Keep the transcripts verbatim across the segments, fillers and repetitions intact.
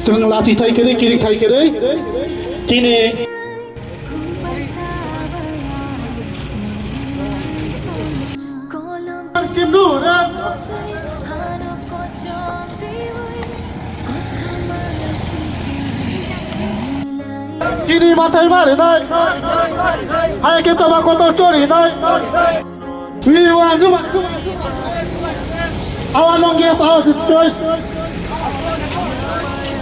Chwng lachi thai kwrwi, kirik thai kwrwi. Chini Chini mathai mari nai. Hai ke choba kotor chori nai. We want to. Our longest our choice.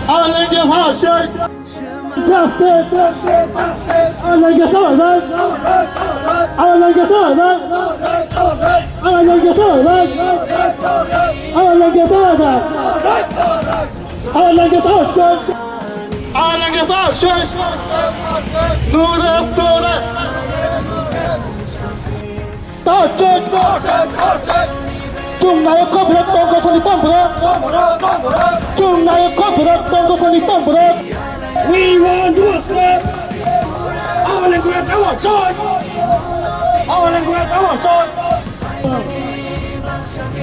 Our longest our choice. Justice! Justice! Justice! Our longest our right. Our longest our right. Our longest our right. Our longest our right. Our longest our choice. Our longest our choice. No rest, no rest. Chwng nayo kok rok tong kosoni tong bro. Chwng nayo kok rok tong kosoni tong bro. We want to stop. Our language, our choice. Our language, our choice.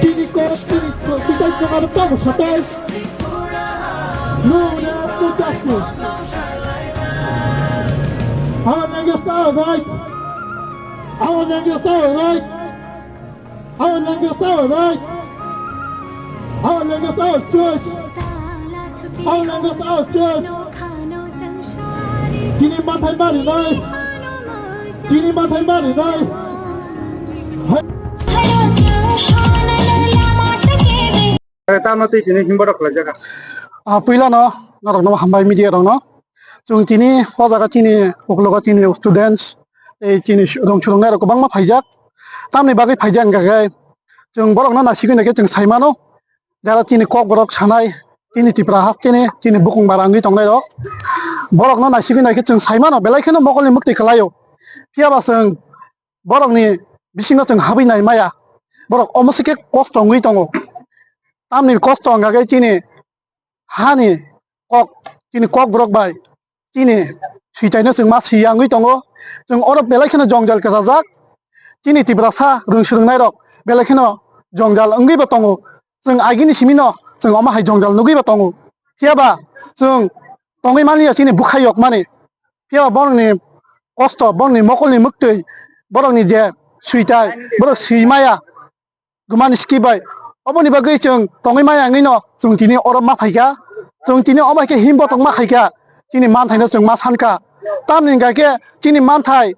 Tini kok, tini kok, tini kok, tini kok, tini kok. No, no, no justice. Our language, our right. Our language, our right. Our language, our right. Our language, our choice. Our language, our choice. Tini mathai mari nai. Tini mathai mari nai. Tamo twi tini himborok khlaijak. Ah, puilano norokno hambai media rokno. Chwng tini o jaga chini uklogo chini students tei chini rong chwrwngnai rok kwbangma phaijak. Tamni bagwi phaijak hwnkha khe chwng borokno naisigwi naikhe chwng saimano. Jara chini kok borok sanai chini Tripura hasteni chini bukung bara wngwi tongnai rok. Borokno naisigwi naikhe chwng saimano belai kheno mokolni mwktwi kwlaio. Phiyaba chwng borokni bisingo chwng habwi nai maya. Borok omo se khe kosto wngwi tongo. Tamni kosto wngkha khe chini hani kok, chini kok borok bai chini switaino chwng ma swi ya wngwi tongo. Chwng oro belai kheno jwngjal kwchajak. Chini Tiprasa rwng swrwngnairok belai kheno jwngjal wngwi bo tongo. Chwng agini simino chwng omo hai jwngjal nugwi bo tongo. Phiyaba chwng tongwi manliya chini bwkha yokmani. Phiyaba borokni kosto, borokni mokolni mwktwi, borokni je switai, borok swi maya. Rwmani skip bai. Oboni bagwi chwng tongwi maya wngwino chwng tini oro ma phaikha. Chwng tini omo hai khe him botok ma khaikha. Chini manthaino chwng ma sankha. Tamni hwnkha khe chini manthai,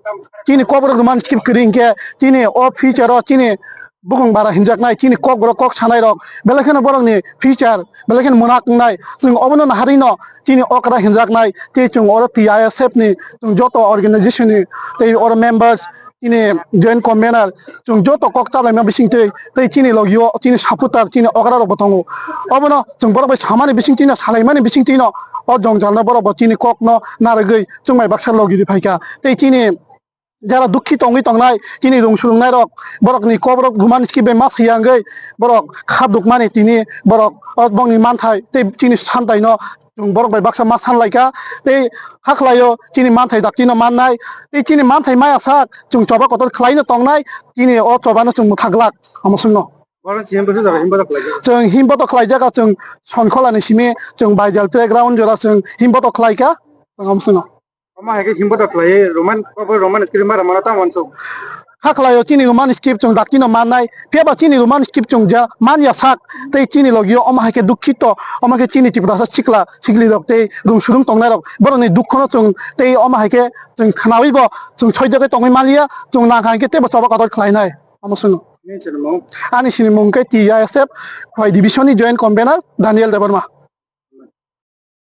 chini kokborok rwmani skip kwrwi hwnkhe chini o future o chini bukung bara hinjaknai, chini kokborok kok sanairok belai kheno borokni future belai kheno mwnak wngnai. Chwng obono naharwino chini okra hinjaknai tei chwng oro T I S F ni chwng joto organization ni tei oro members chini joint convener chwng joto kok chablaima bisingtwi tei chini logio chini supporter chini okra rokbo tongo. Obono chwng borok bai samani bisingtwino salaimani bisingtwino o jongjalno borokbo chini kokno narwgwi chwng bai baksa logi ri phaikha tei chini jara dukhi tongwi tongnai chini rung surungnai rok borokni kokborok rwmani skip bai ma siyangwi borok kha dukmani tini borok o bongni manthai tei chini santaino chwng borok bai baksa ma sanlaikha tei hakhlaio chini manthai daktino mannai tei chini manthai maya sak chwng choba kotor khlaino tongnai chini o chobano chwng mwthak glak omo swngno. Borok chini bwswk jora himbotok khlaijak. Chwng himbotok khlaijak chwng Sonkholani simi chwng Baidal playground jora chwng himbotok khlaikha chwng omo swngno. Omo hai khe himbotok khlaiwi Roman, obo Roman script ma rwmano tamo uansuk. Hakhlaio chini Roman script chwng daktino mannai, phiyaba chini Roman script chwng ja manya sak, tei chini logio omo hai khe dukhito, omo khe chini Tiprasa sikla siklirok tei rung surung tongnairok, borokni dukhono chwng tei omo hai khe chwng khnawibo chwng soijakgwi tongwi manliya, chwng nang hai khe teibo choba kotor khlainai, omo swngno. Nini sinimung? Ani sinimung khe T I S F Khowai Division ni Joint Convener Daniel Debbarma.